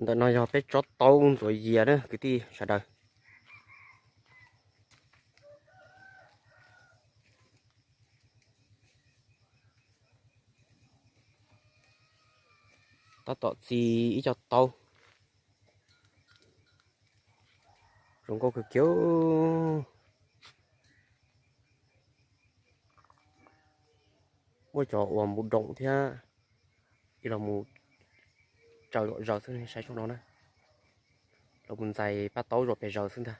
Ntawm no yog peb tsob taub ntxuav yias na kwv tij sawv daws. Tab tom txi ib co taub. Zoo nkauj kawg kiag. Muaj cov uas npus doom thiab, ib los mus tsaws zom zaws xwb, saib tsob no na. Los mus ntxais paj taub zom pes zaws xwb ntag.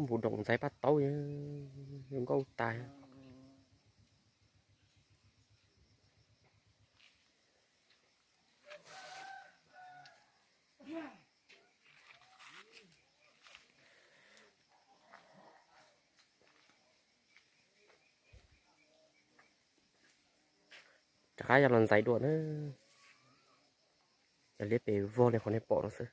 Npus doom ntxais paj taub, zoo nkauj tas. Rov qab yog los ntxais dua na. Liab pes vog li qhov nej pom no xwb.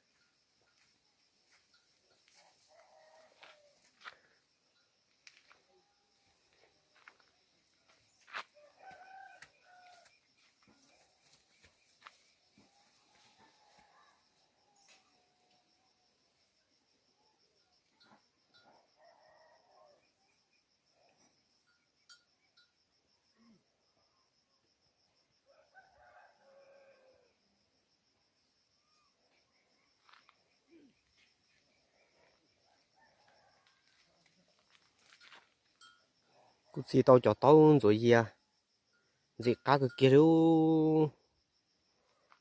Kuv txi tau cov taub ntxuav yias ntxim qab kawg kiag li.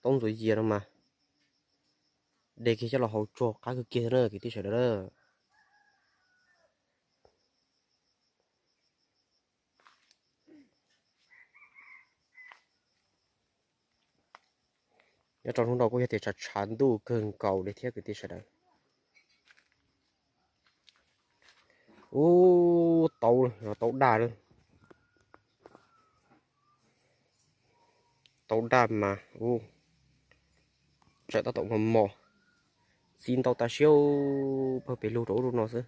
Taub ntxuav yias no mas de kiag coj los hau tsuag qab kawg kiag na kwv tij sawv daws. Nyob rau hnub no kuj yog tias tshav tshav ntuj kawg nkaus li thiab kwv tij sawv daws. Ub, taub, taub daj lawm. Taub daj mas ub, tseem tab tom mos mos, txi ntau tas siab, pawg pes lug rau ub rau no xwb.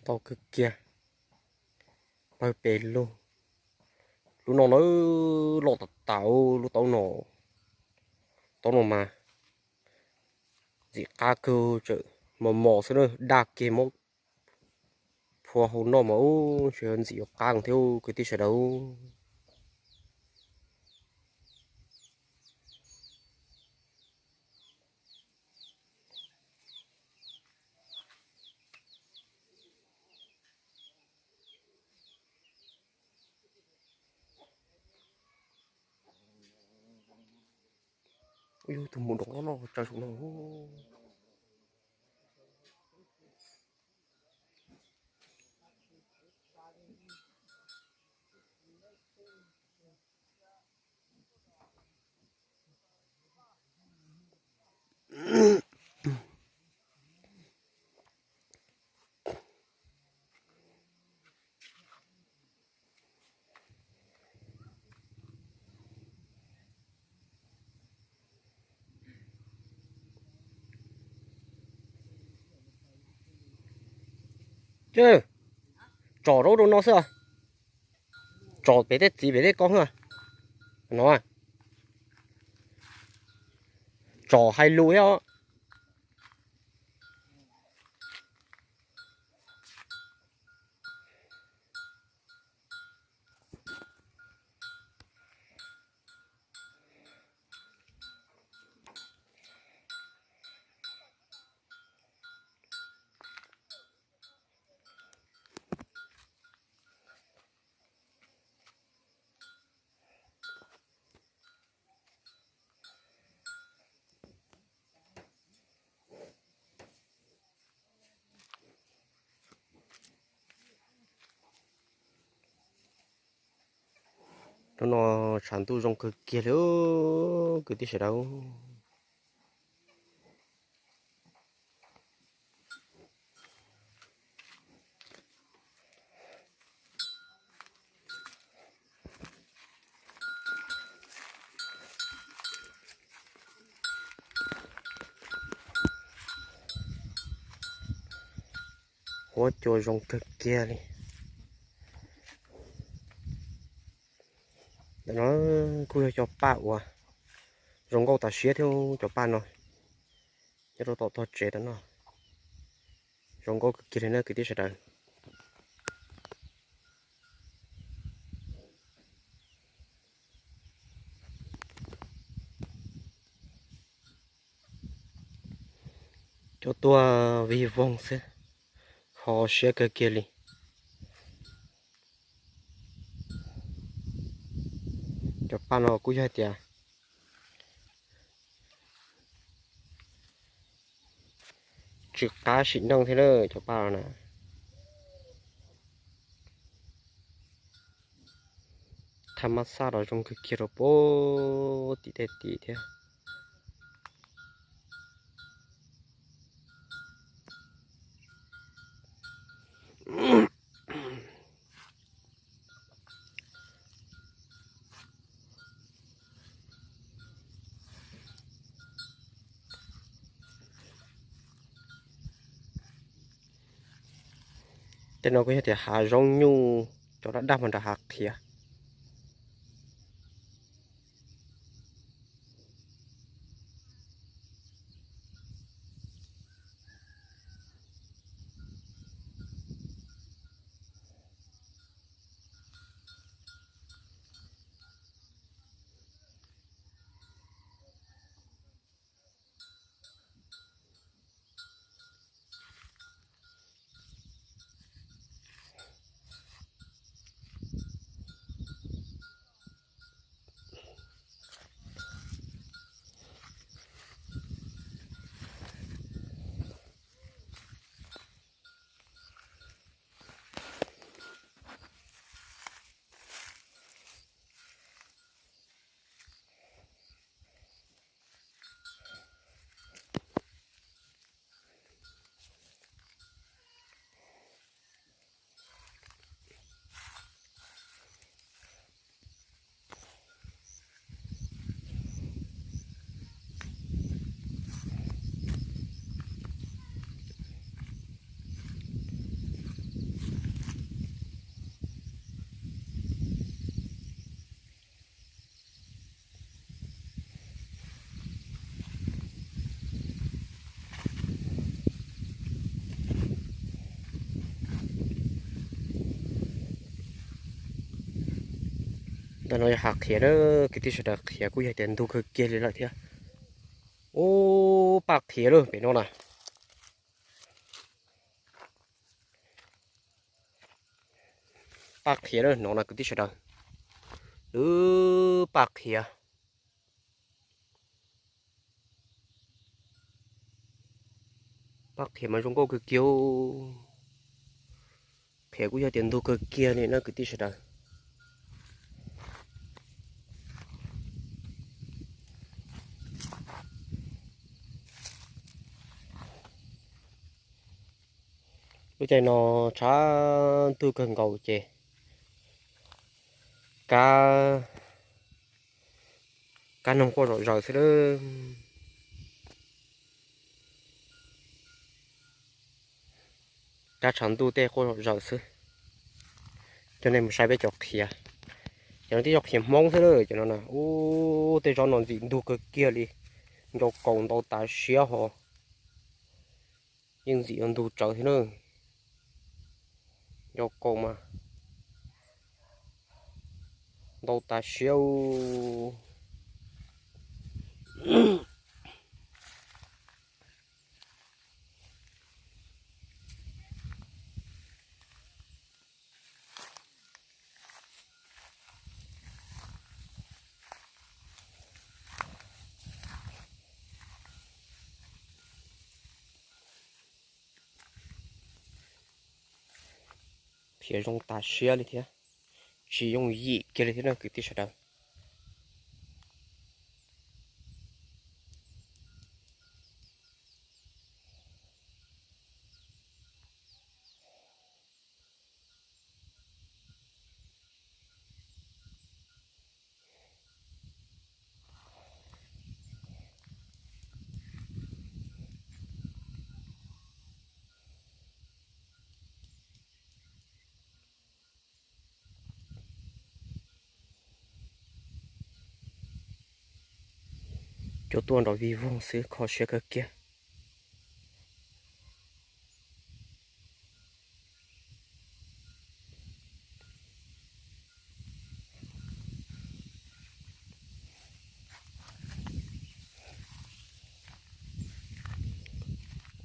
Ntau kawg kiag, pawg pes lug. Lub no na, loj tas tas lub taub no. Taub no mas ntxim qab kawg, tseem mos mos xwb na, daj kiag muab phua hau noj mas ub, ntshe ntxim yuav qab thiab kwv tij sawv daws. Ub, tus npus doom loj loj tsaws saum no. Ces tsom rau rau no xwb. Tsom pem tej txiv pem tej koj xwb no. Tsom hais lus thiab. Hnub no tshav ntuj zoo kawg kiag li kwv tij sawv daws. Huab cua zoo kawg kiag li. Ntawm no kuj yog cov paj uas zoo nkauj tas siab thiab cov paj no. Nyob rau tom tog tsev tam no zoo nkauj kawg kiag li na kwv tij sawv daws. Cov tuaj vij voog xwb, kho siab kawg kiag li. Cov paj no kuj yog hais tias tsw qab sim neej thiab na cov paj no na. Thaj mab xaj los zoo kawg kiag rau puag tim tej tim thiab. Tej no kuj yog tias hav zoov nyuj, cov daj daj mas nram hav qhiav. Ntawm no yog hav qhiav na, kwv tij sawv daws, qhiav kuj yog tias ntug kawg kiag li lawm thiab. Ub, paj qhiav lawm pem no na. Paj qhiav lawm no na kwv tij sawv daws. Lub paj qhiav. Paj qhiav mas zoo nkauj kawg kiag. Qhiav kuj yog tias ntug kawg kiag li na kwv tij sawv daws. Lub caij no tshav ntuj kawg nkaus ces kab, kab noog quaj zom zaws xwb lawm. Kab tshav ntuj tej quaj zom zaws xwb. Coj nej mus saib peb cov qhiav. Cov no twb yog qhiav Hmoob xwb lawm cov no na. Ub, tej zaub no ntxim ntug kawg kiag li. Ncau kaus ntau tas siab ho. Yeej ntxim ua ntug tsawv thiab na. Ncau kaus mas ntau tas siab. Qhiav zoo tas siab li thiab. tsis yooj yim kiag li thiab na kwv tij sawv daws. Cua tuaj nrov vig voog xwb, kho siab kawg kiag.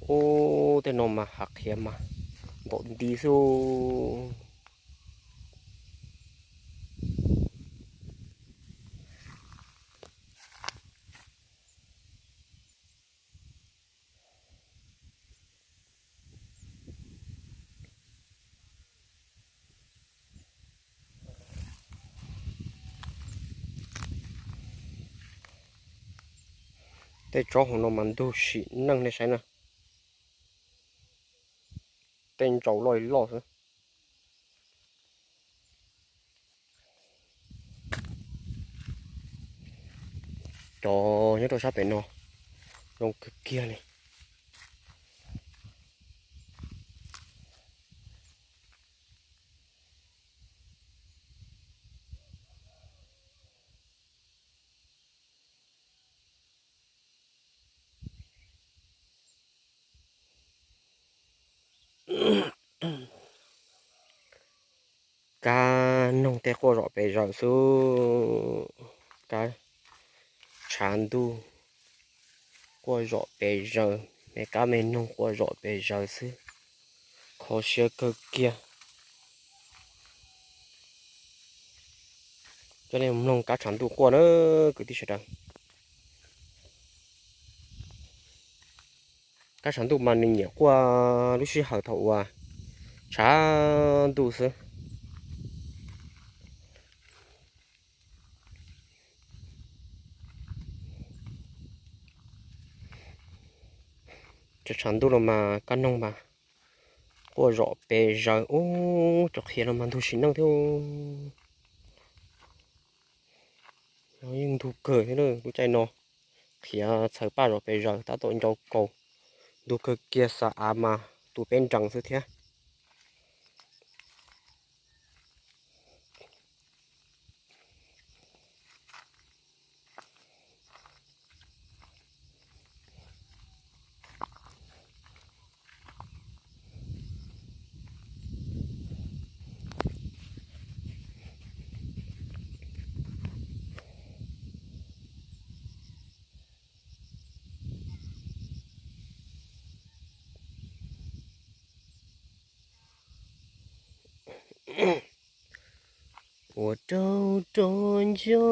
Ub, tej no mas hav qhiav mas ntaum nti xwb. Tej tsob hauv no mas ntug sim neej nej saib na. Tej ntsaum loj li loj xwb. Cov nyob rau sab pem no zoo kawg kiag li. Kab noog tej quaj zom pes zaws xwb. Kab tshav ntuj quaj zom pes zaws, me kab me noog quaj zom pes zaws xwb. Kho siab kawg kiag. Coj nej mloog kab tshav ntuj quaj na kwv tij sawv daws. Kab tshav ntuj mas nws nyiam quaj lub sij hawm thaum uas tshav ntuj xwb. Tshav ntuj no mas kab noog mas quaj zom pes zaws. Ub, cov qhiav no mas ntug sim neej thiab. Yeej ntug kawg thiab lub caij no. Qhiav txhaws paj zom pes zaws tab tom ncau kaus. Ntug kawg kiag, xav av mas tu peb nrees xwb thiab. Ua rau rog nco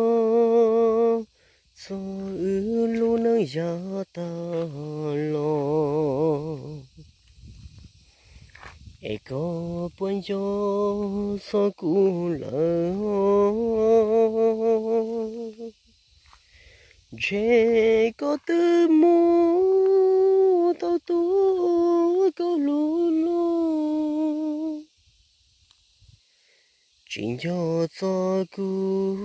txog wb lub neej yav tag los, es koj puas nco txog kuv lawm? Ntshe koj twb mus tau tuag koj lub lub, tsis nco txog kuv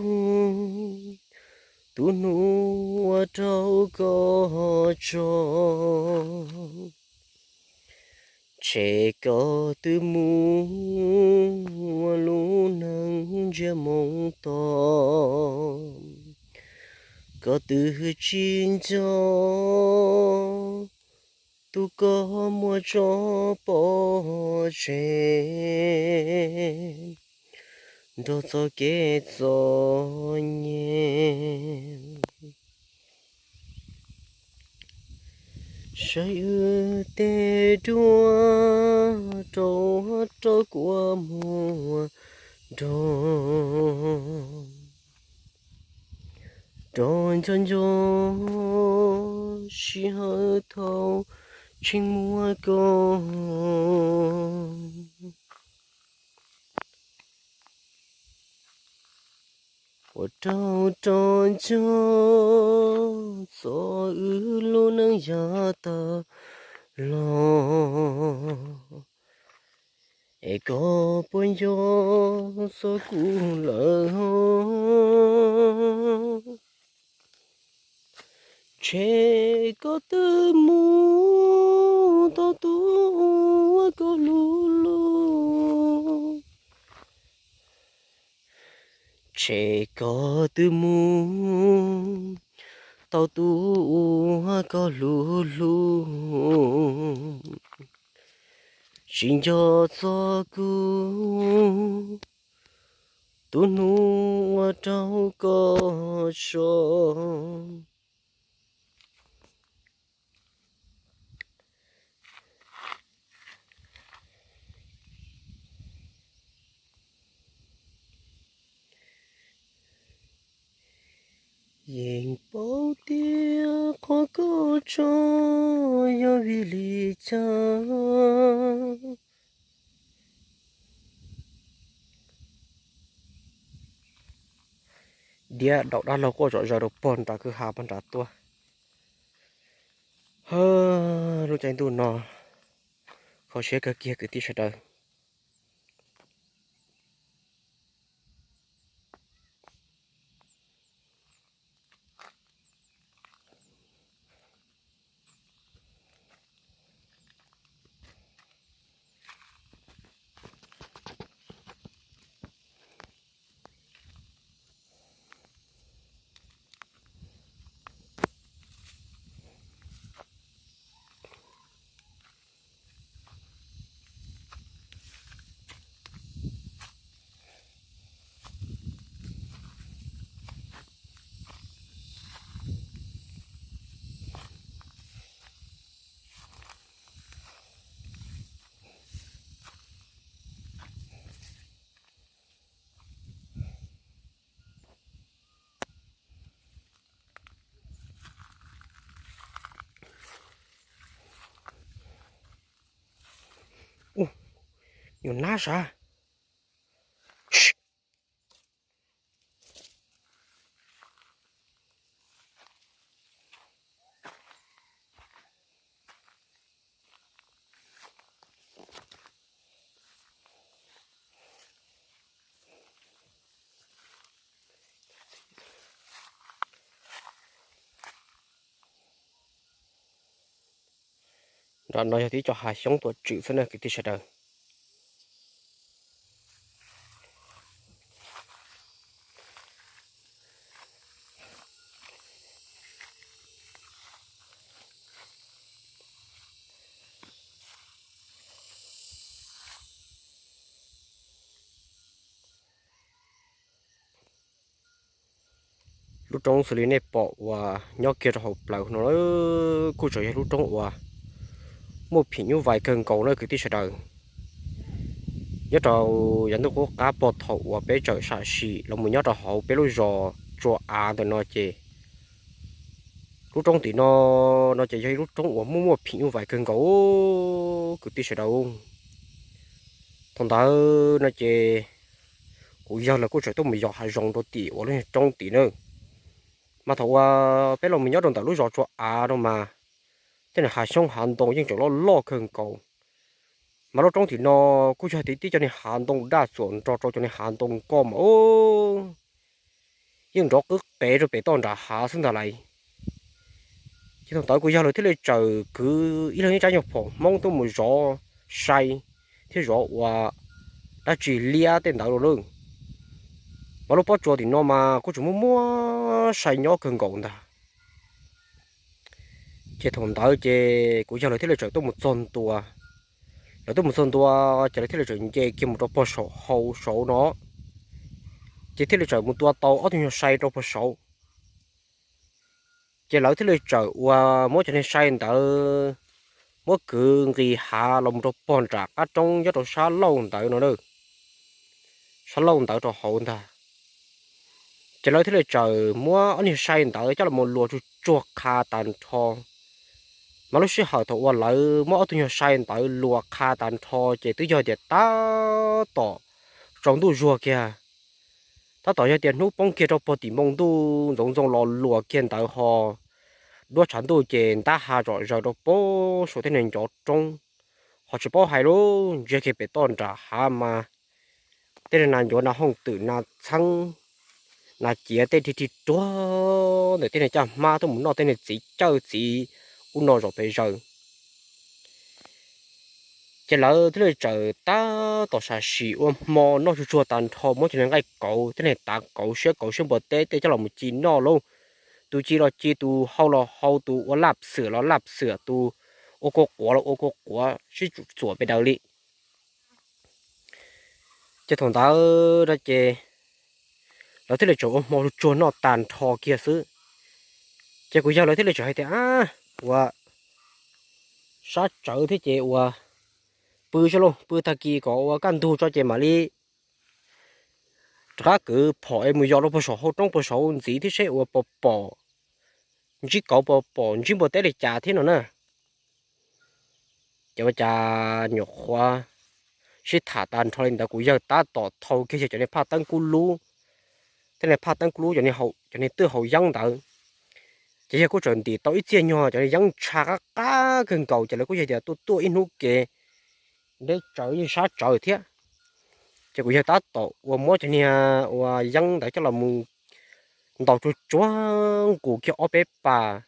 tus hnub ua rau koj tso. Ntshe koj twb mus ua lub neej ntsiag moo to, koj twb tsis nco tus koj muab tso pov tseg nrog txoj kev txom nyem. Saib wb tej duab rau rau kua muag nrog rau nco nco sij hawm thaum tseem muaj koj. Ua rau rog ntsuag txo wb lub neej yav tag los, es koj puas nco txog kuv lawm? Tshem koj twb mus tau tus uas koj hlub hlub. Tshem koj twb mus tau tus uas koj hlub hlub. Tsis nco txog kuv tus hnub uas raug koj so. Yeej paub tias qhov koj tso yog vim li cas. Diab daum dab laug quaj zom zaws rau pog nram kwj ha pog nram tuaj. Hawb, lub caij ntuj no kho siab kawg kiag kwv tij sawv daws. Nyuam nab sav. Nram no yog tib co hav xyoob tuam tswm xwb na kwv tij sawv daws. Lub roob xws li nej pom uas nyob kiag rau hauv plawv no kuj tseem yog lub roob uas muaj phim nyuj vais kawg nkaus na kwv tij sawv daws. Nyob rau yav ntuj qub qab pog thaum uas peb tseem sam sim los mus nyob rau hauv peb lub zos Tsua Av ntawm no ces lub roob tim no no ces yog ib lub roob uas muaj muaj phim nyuj vais kawg nkaus kwv tij sawv daws. Thaum ntawd no ces kuv yawg lawv kuj tseem tuaj mus yos hav zoov rau tim uas lub roob tim na. Mas thaum uas peb los mus nyob rau ntawm lub zos Tsua Av no mas tej niag hav xyoob hav ntoo yeej tseem loj loj kawg nkaus. Mas lub roob tim no kuj yog tib tib cov niag hav ntoo daj txuas nrog rau cov niag hav ntoo nkoj mas yeej nrov qwb qev rau pem toj nram hav xwb ntag lauj. Ces thaum ntawd kuv yawg lawv thiaj li txawm kwv ib leeg ib rab nyuag phom Hmoob tuaj mus zov sai thiab zov ua dab tsi liab tej ntawd los na. Mas lub pob tsuas tim no mas kuj tseem muaj muaj sai nyob kawg nkaus ntag. Ces thaum ntawd ces kuv yawg lawv thiaj li txawm tuaj mus txog ntua. Lawv tuaj mus txog ntua ces lawv thiaj li txawm nce kiag mus rau pog saum hau saud no, ces thiaj li txawm mus tua tau ob tug nyuag sai rau pog saud. Ces lawv thiaj li txawm uas muab cov niag sai ntawd muab kwv nqis hav los mus rau pog nram qab roob nyob rau sab laug ntawd no na, sab laug ntawd rau hauv ntag. Ces lawv thiaj li txawm muab ob niag sai ntawd coj los mus luas tsuag tsuag qha tag nrho. Mas lub sij hawm thaum uas lawv muab ob tug nyuag sai ntawd luas qha tag nrho ces twb yog tias tab tom tsaus ntuj zuag kiag. Tab tom yog tias hnub poob kiag rau puag tim npoo ntuj ntxoov ntxoo los luas kiag ntawd ho, duab tshav ntuj ces ntab ha zom zaws rau puag saum tej niag ncov roob. Ho tsis paub hais lub ntsiag kiag pem toj nram hav mas tej niag nas ncuav nas hooj twm nas txheeb nas ciav tej rig rig ruag ntawm tej niag caj hmab tuaj mus noj tej niag txiv cawj txiv ub no zom pes zaws. Ces lawv thiaj li txawm tab tom sam sim ua hmo noj tsuag tsuag tag nrho, muab cov niag nqaij kauv, tej niag tav kauv, siab kauv, siab npua teb tej coj los mus ci noj lauj. Tus ci los ci, tus hau los hau, tus ua laj xwm los laj xwm, tus ua kua quav los ua kua quav sib txuam pes daws li. Ces thaum ntawd no ces lawv thiaj li tseem ua hmo tsuag tsuag noj tag nrho kiag xwb. Ces kuv yawg lawv thiaj li tseem hais tias, a, ua sab tsawv thiab ces ua pw tso lauj, pw tag kis kom ua kaj ntug tso ces mam li rov qab kwv phom es mus yos rau puag saum hauv roob puag saud ntxiv thiab seb ua puas pom ntsib kauv, puas pom ntsib npua teb li cas thiab no na. Ces ua cas nyuam qhuav sib tham tag nrho li ntawd kuv yawg tab tom thau kiag yawg cov niag phaj teeb kub lub, tej niag phaj teeb kub lub, cov niag twj haus yeeb ntawd. Ces yawg kuj tseem ntim tau ib txiaj nyuag cov niag yeeb ntsha qab qab kawg nkaus ces lawv kuj yog tias tuaj tuaj ib hnub ke deb tsawv yeej sab tsawv thiab. Ces kuv yawg tab tom ua muab cov niag ua yeeb ntawd coj los mus ntaus tsuag tsuag nqus kiag ob peb pas,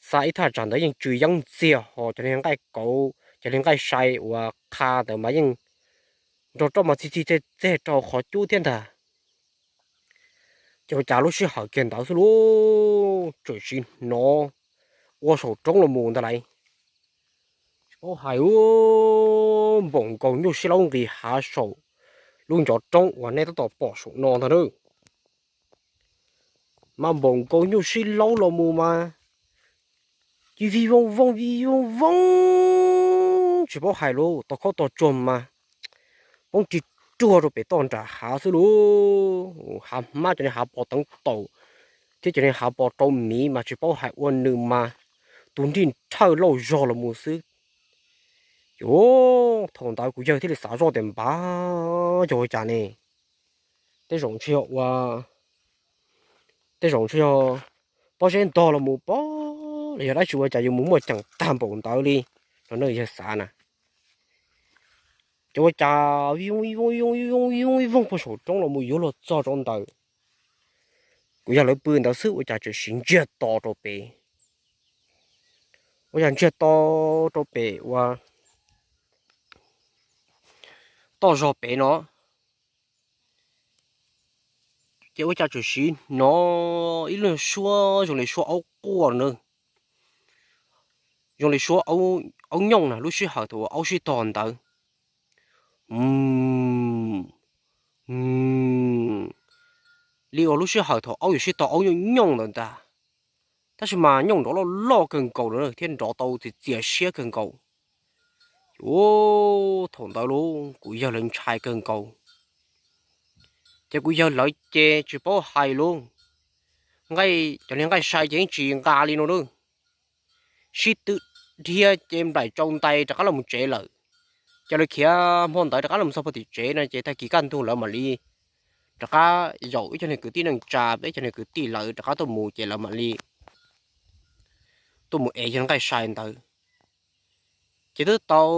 xa ib thaj tsam ntawd yeej tsw yeeb ntxiag ho cov niag nqaij kauv, cov niag nqaij sai uas qha ntawd mas yeej nrog roj mas txi txi txeg txeg rau qhov cub thiab ntag. Ces ua cas lub sij hawm kiag ntawd xwb lauj, txawm sim hnov ua saum roob los mus ntag lauj. Tsis paub hais, npaum nkaus nyuj sib laub nqis hav saum lub ncov roob uas nej tab tom pom saum no ntag na. Mas npaum nkaus nyuj sib laub los mus mas ci vij vooj vooj vij vooj vooj, tsis paub hais lauj, tau khob tau tsuag mas poob ris ruag rau pem toj nram hav xwb lauj. Hav hmab, cov niag hav pos teev taum thiab cov niag hav pos rau miv mas tsis paub hais ua nws mas tus nrig nrhawj lauj zog los mus xwb. Ces thaum ntawd kuv yawg thiaj li xav zoj tias npab, yog ua cas ne, tej zaum ntshe yog ua, tej zaum ntshe yog pob zeb ntog los mus pob los yog dab tsi ua cas yuav mus muaj ceem tag npaum ntawd li no na, yawg xav na. Ces ua cas vij vooj vij vooj vij vooj vij vooj puag saum roob los mus yuav luag txog rau ntawd, kuv yawg lawv pw ntawd xwb ua cas txawm sim ntsiag to rau pem. Ua cas ntsiag to rau pem ua toj zog pem no, ces ua cas txawm sim hnov ib lub suab zoo li suab aub quaj na, zoo li suab aub nyooj na, lub sij hawm thaum uas aub sib tog ntawd. Li uas lub sij hawm thaum aub yuav sib tog aub nyooj nyooj ntawd ntag, tab sis mas nyooj nrov loj loj kawg nkaus na thiab nrov tau txias txias siab kawg nkaus. Thaum ntawd lauj kuv yawg lawv ntshai kawg nkaus. Ces kuv yawg lawv ces tsis paub hais lauj, nqaij, cov niag nqaij sai ces yeej tsis nqa li no lauj, sib tw dhia ces nplaim tsau ntais rov qab los mus tsev lawm. Ces lawv khiav hmo ntawd rov qab los txog puag tim tsev no ces tag kis kaj ntug lawv mam li rov qab yaum ib co niag kwv tij neej tsa, ib co niag kwv tij lawv rov qab tuaj mus ces lawv mam li tuaj mus ev yawg nqaij sai ntawd. Ces twb tau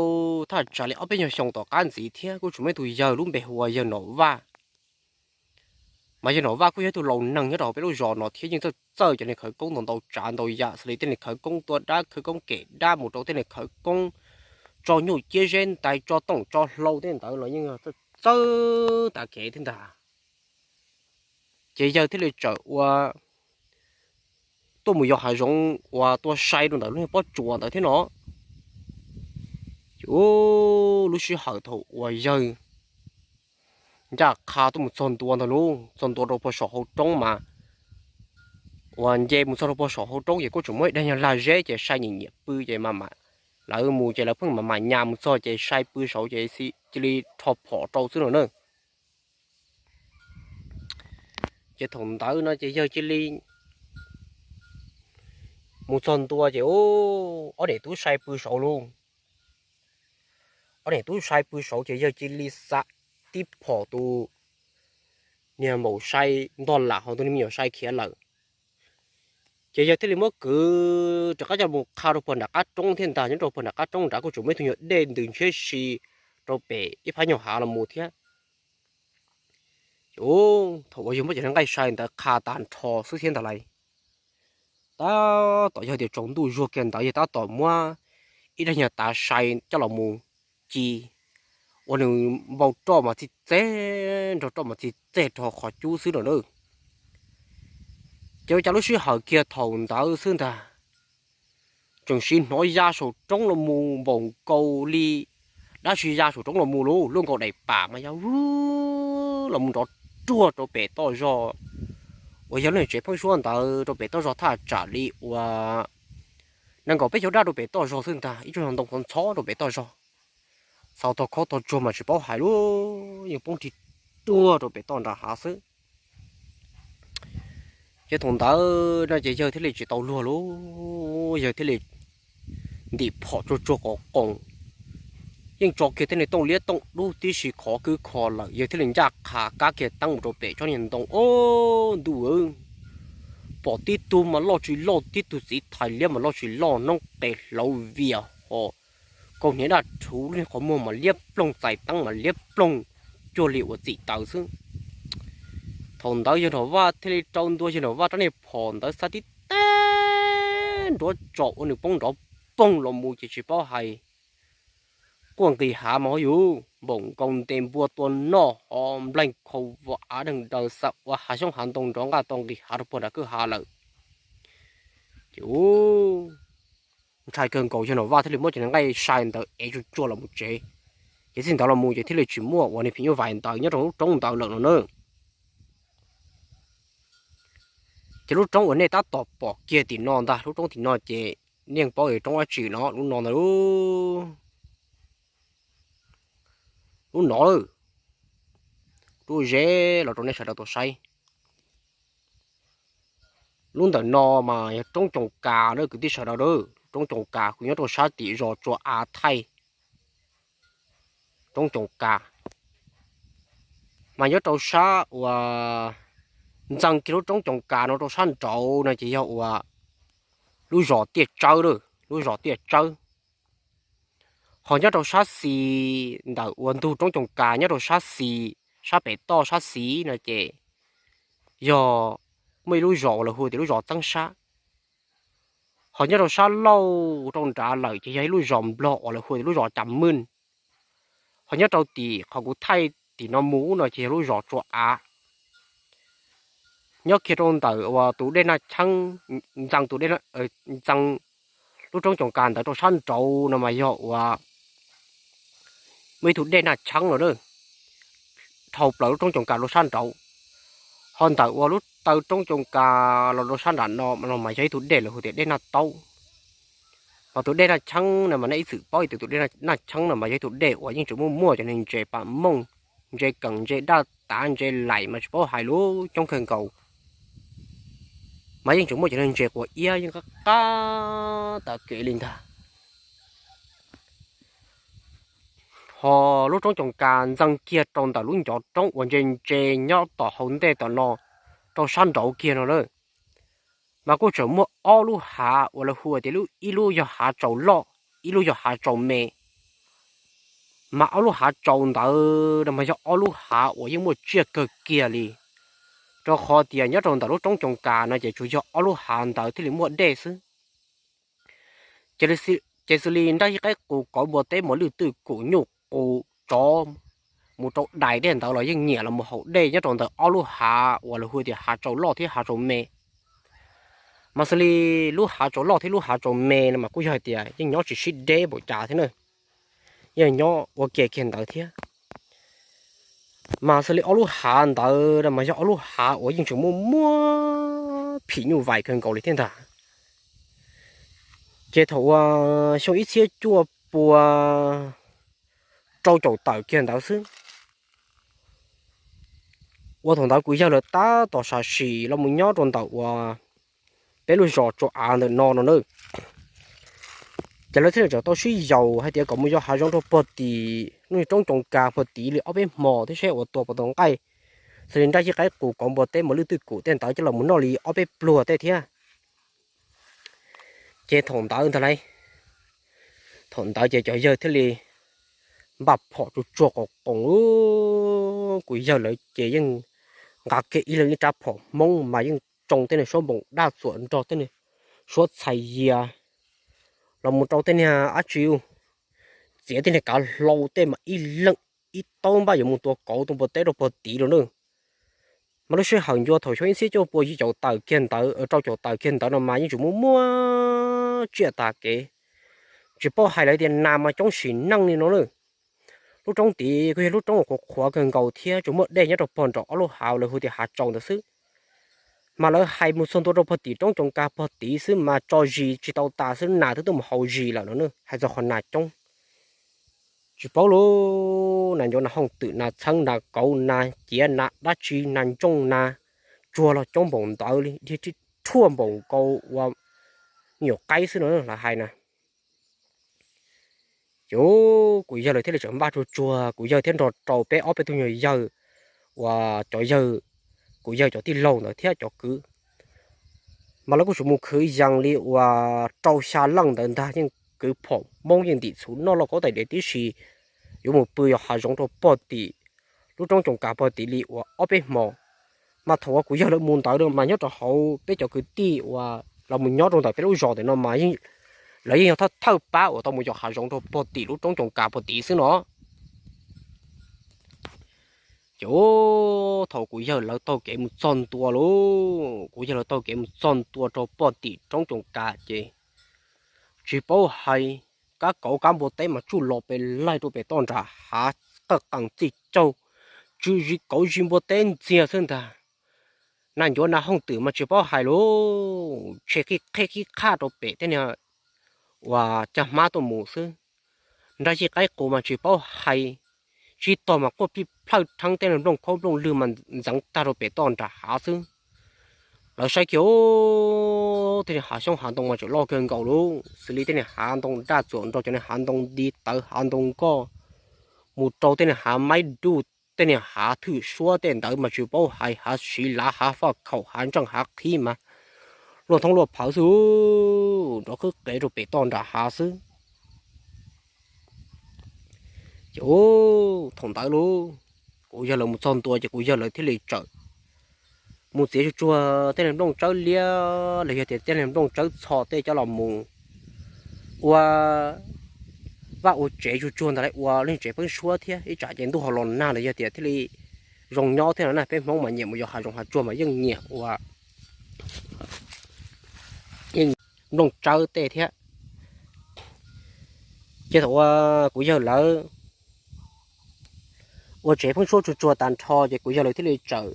thaj tsam li ob peb nyuag xyoo tom qab ntxiv thiab kuj tseem muaj ib tug yawg lub npe hu ua yawg Nom Vaj. Mas yawg Nom Vaj kuj yog ib tug laus neeg nyob rau hauv peb lub zos no thiab yeej txawj txawj cov niag khawv koob ntau ntau tsav ntau yam xws li tej niag khawv koob tua dab, khawv koob kem dab, mus rau tej niag khawv koob tso nyuj ciab zeb ntais, tso tooj tso hlau tej ntawd los yeej txawj txawj tas kev thiab ntag. Ces yawg thiaj li txawm ua tuaj mus yos hav zoov uas tua sai rau ntawm lub niag pob tsuas ntawd thiab no. Ces lub sij hawm thaum uas yawg ncaj qha tuaj mus txog ntua ntag lauj, txog ntua rau puag saum hauv roob mas, uas nce mus txog rau puag saum hauv roob ces kuj tseem muaj ib daig nyuag lag zeb ces sai nyiam nyiam pw ces mas lawv mus ces lawv pheej mas mas nyas mus txog ces sai pw saud ces cia li rho phom rau xwb no na. Ces thaum ntawd no ces yawg cia li mus txog ntua ces ob niam tub sai pw saud lauj. Ob niam tub sai pw saud ces yawg cia li xa tib phom tus niag maum sai ntog lam ho ntu niag me nyuam sai khiav lawm. Ces yawg thiaj li muab kwv rov qab coj mus qha rau puag nram qab roob thiab ntag. Nyob rau puag nram qab roob nrad kuj tseem muaj ib tug nyuag dej ntws ntshiab si rau pem ib phab nyuag hav los mus thiab. Ces thaum uas yawg muab cov nqaij sai ntawd qha tag nrho xwb thiab ntag lauj, tab tom yog tias tsaus ntuj zuag kiag ntawd yawg tab tom muab ib daim nyuag tav sai coj los mus ci ua nws npau roj mas txij txej nrog roj mas txij txej rau qhov cub xwb no na. Ces ua cas lub sij hawm kiag thaum ntawd xwb ntag, tseem sim hnov ya saum roob los mus npaum nkaus li dab tsi ya saum roob los mus lauj, luaj nkaus daim pam mas ya los mus nrov ruag rau pem toj zog uas yog lub tsev pheeb suab ntawd rau pem toj zog thaj tsam li uas nees nkaum peb caug daj rau pem toj zog xwb ntag, ib tsob ntoo ntxhov ntxhov rau pem toj zog. Xaus tog khob tog tsuag mas tsis paub hais lauj, yeej poob rig ruag rau pem toj nram hav xwb. Ces thaum ntawd no ces yawg thiaj li tsis tau luag lauj, yawg thiaj li ntim phom tsuag tsuag qos qoos, yeej tso kiag tej niag tooj liab tooj dub tib si khov kwb kho lawm, yawg thiaj li ncaj qha kab kiag teeb mus rau pem tsob niag ntoo. Ob ntuj, pom tib tug mas loj tsis loj, tib tug txiv thais liab mas loj tsis loj, noob qes hlauv vias ho kaus hniav daj rhuv, lub niag qhov muag mas liab ploog, txais teeb mas liab ploog cuag li uas txim taws xwb. Thaum ntawd yawg Nom Vaj thiaj li rau ntua yawg Nom Vaj rab niag phom ntawd xav tib teg nruav tsom ua nws poob nrov poog los mus ces tsis paub hais quaj nqis hav mas yus npaum nkaus ntes npua tua noj ho npleeg khau vos av deeg daws xav ua hav xyoob hav ntoo nrov nqaj tau nqis hav rau puag nram kwj ha lawm. Ces ntshai kawg nkaus yawg Nom Vaj thiaj li muab cov nqaij sai ntawd ev tsuag tsuag los mus tsev. Ces txij ntawd los mus ces thiaj li tsis muaj uas niag phim nyuj vais ntawd nyob rau lub roob ntawd lawm no na. Ces lub roob uas nej tab tom pom kiag tim no ntag, lub roob tim no ces nej paub roob dab tsi no, lub no ntag, lub no, lub zeb los rau nej sawv daws tau saib. Lub ntawm no mas yog roob Coos Kas na kwv tij sawv daws, lub roob Coos Kas kuj nyob rau sab tim zos Tsua Av Thaij. Roob Coos Kas mas nyob rau sab uas ntxeev kiag lub roob Coos Kas no rau sab nraud no ces yog uas lub zos Tiaj Tsawb, lub zos Tiaj Tsawb. Ho nyob rau sab xis ntawm uas ntug roob Coos Kas nyob rau sab xis, sab pem toj sab xis no ces yog muaj ib lub zos uas lawv hu tias lub zos Txeeb Sab. Ho nyob rau sab laug rau nrad lawm ces yog ib lub zos Nplog uas lawv hu tias lub zos Cas Mwj. Ho nyob rau tim qhov kuv thaij tim no mus no ces yog lub zos Tsua Av. Nyob kiag rau ntawm uas tus dej Naj Cheeb, ntxeev tus dej, ntxeev lub roob Coos Kas ntawd rau sab nraud no mas yog uas muaj ib tug dej Naj Cheeb no, dhau plaws lub roob Coos Kas rau sab nraud. Ho ntawm uas lub taw roob Coos Kas los rau sab nram no no mas yog ib tug dej lawv hu tias dej Naj Taub. Mas tus dej Naj Cheeb no mas nej ib txwm paub tias tus dej Naj Cheeb no mas yog ib tug dej uas yeej tseem muaj muaj cov niag ntses pas mooj, ntses keem, ntses daj tav, ntses laim mas tsis paub hais lub coob kawg nkaus. Mas yeej tseem muaj cov niag ntses quav iab yeej qab qab tas kev li ntag. Ho lub roob Coos Kas ntxeev kiag rau ntawm lub ncov roob uas ntse ntse nyob tom hauv ntej tom no rau sab nraud kiag no na, mas kuj tseem muaj ob lub hav uas lawv hu tias ib lub yog hav tsaus loj, ib lub yog hav tsaus me. Mas ob lub hav tsaus ntawd no mas yog ob lub hav uas yeej muaj tsiaj kawg kiag li, rau qhov tias nyob rau ntawm lub roob Coos Kas no ces tsuas yog ob lub hav ntawd thiaj li muaj dej xwb. Ces xws li nraj yij qaib qus kauv npua teb mos lwj twj kum nyuj qus tsov mus rau dais tej ntawd los yeej nyiam los mus haus dej nyob rau ntawm ob lub hav uas lawv hu tias hav tsaus loj thiab hav tsaus me. Mas xws li lub hav tsaus loj thiab lub hav tsaus me no mas kuj yog hais tias yeej nyob tsis sib deb npaum cas thiab na, yeej nyob ua ke kiag ntawd thiab. Mas xws li ob lub hav ntawd no mas yog ob lub hav uas yeej tseem muaj muaj phim nyuj vais kawg nkaus li thiab ntag. Ces thaum uas xyoo ib txhiab cuaj pua rau caum tawm kiag ntawd xwb, uas thaum ntawd kuv yawg lawv tab tom sam sim los mus nyob rau ntawm uas peb lub zos Tsua Av ntawm no no na. Ces lawv thiaj li txawm tau sib yaum hais tias kom mus yos hav zoov rau puag tim lub roob Coos Kas puag tim li ob peb hmo thiab seb ua tua puas tau nqaij xws li nraj yij qaib qus kauv npua teb mos lwj twj kum tej ntawd coj los mus noj li ob peb pluag tej thiab. Ces thaum ntawd ntag lauj, thaum ntawd ces cov yawg thiaj li npaj phom tsuag tsuag qoos qoos. Kuv yawg lawv ces yeej nqa kiag ib leeg ib rab phom Hmoob mas yeej tsoo tej niag suab npoos daj txuas nrog tej niag suab txhais yias los mus rau tej niag dab tsi, txiav tej niag kav hlau tej mas ib leeg ib taub npaj yuav mus tua kauv tua npua teb rau pog tid lawm na. Mas lub sij hawm ncua thaum xyoo ib txhiab cuaj pua yim caum tawm kiag ntawd, rau caum tawm kiag ntawd no mas yeej tseem muaj muaj tsiaj tas kev. Tsis paub hais lawv tias nas mas coob sim neej li no na. Lub roob tid kuj yog lub roob uas qhuav qhuav kawg nkaus thiab tsuas muaj dej nyob rau pog nraum ob lub hav lawv hu tias Hav Tsaus ntawd xwb. Mas lawv hais mus txog ntua rau pog tim roob Coos Kas pog tid xwb mas tso zis tsis tau tas xwb, nas twb tuaj mus haus zis lawm no na, hais txog qhov nas coob. Tsis paub lub nas ncuav nas hooj twm nas txheeb nas kauv nas ciav nas dab tsi nas ntsooj nas tsuag los coob npaum ntawd li, rhuaj npaum nkaus ua nyuam qaib xwb no lawv hais na. Ces kuv yawg lawv thiaj li tseem npaj tsuag tsuag, kuv yawg thiab nrog rau peb ob peb tug nyuag yawg uas cov yawg, kuv yawg cov tij laug ntawd thiab cov kwv, mas lawv kuj tseem mus khwv yees li uas rau xya leej ntawd ntag, yeej kwv phom Hmoob yeej ntim txhuv noj lauj kaub tais diav tib si, yuav mus pw yos hav zoov rau pog tim lub roob Coos Kas pog tid li uas ob peb hmo. Mas thaum uas kuv yawg lawv mus ntawd mas nyob rau hauv peb cov kwv tij uas los mus nyob rau ntawm peb lub zos ntawm no mas lawv yeej yog thawj thawj pab uas tau mus yos hav zoov rau pog tim lub roob Coos Kas pog tid xwb no. Ces thaum kuv yawg lawv taug kev mus txog ntua lauj, kuv yawg lawv taug kev mus txog ntua rau pog tim roob Coos Kas ces tsis paub hais, kab kauv kab npua teb mas tsuj los pes laig rau pem toj nram hav, qawj qees txij caug, tsw zis kauv zis npua teb ntxiag xwb ntag. Nas ncuav nas hooj twm mas tsis paub hais lauj, tshe qhib qheb qhib qhaj rau pem tej niag uas caj hmab tuaj mus xwb. Nraj yij qaib qus mas tsis paub hais, tsib tog mas quaj plij plhawj rheeb, tej niag nplooj khaub nplooj lwg mas ntxeev tag rau pem toj nram hav xwb. Lawv saib kiag, tej niag hav xyoob hav ntoo mas tseem loj kawg nkaus lauj, xws li tej niag hav ntoo daj txuas nrog cov niag hav ntoo nti tawv hav ntoo nkoj, mus rau tej niag hav maib duj, tej niag hav thwj suab tej ntawd mas tsis paub hais, hav siv lav hav faj khaum hav ntseej hav qhib mas luaj thoob luaj phawv xwb, nrov qhwb qev rau pem toj nram hav xwb. Ces thaum ntawd lauj, kuv yawg lawv mus txog ntua ces kuv yawg lawv thiaj li tsawm mus txiav tsuag tsuag tej niag nplooj tsawb liab los yog tias tej niag nplooj tsawb txho tej coj los mus ua vaj ua tsev tsuag tsuag ntawd, ua lub tsev pheeb suab thiab ib tsam ces ntuj ho los nag los yog tias thiaj li zoo nyob thiab no na. Peb Hmoob mas nyiam mus yos hav zoov hav tsuag mas yeej nyiam ua nplooj tsawb tej thiab. Ces thaum uas kuv yawg lawv ua tsev pheeb suab tsuag tsuag tag nrho ces kuv yawg lawv thiaj li tsawm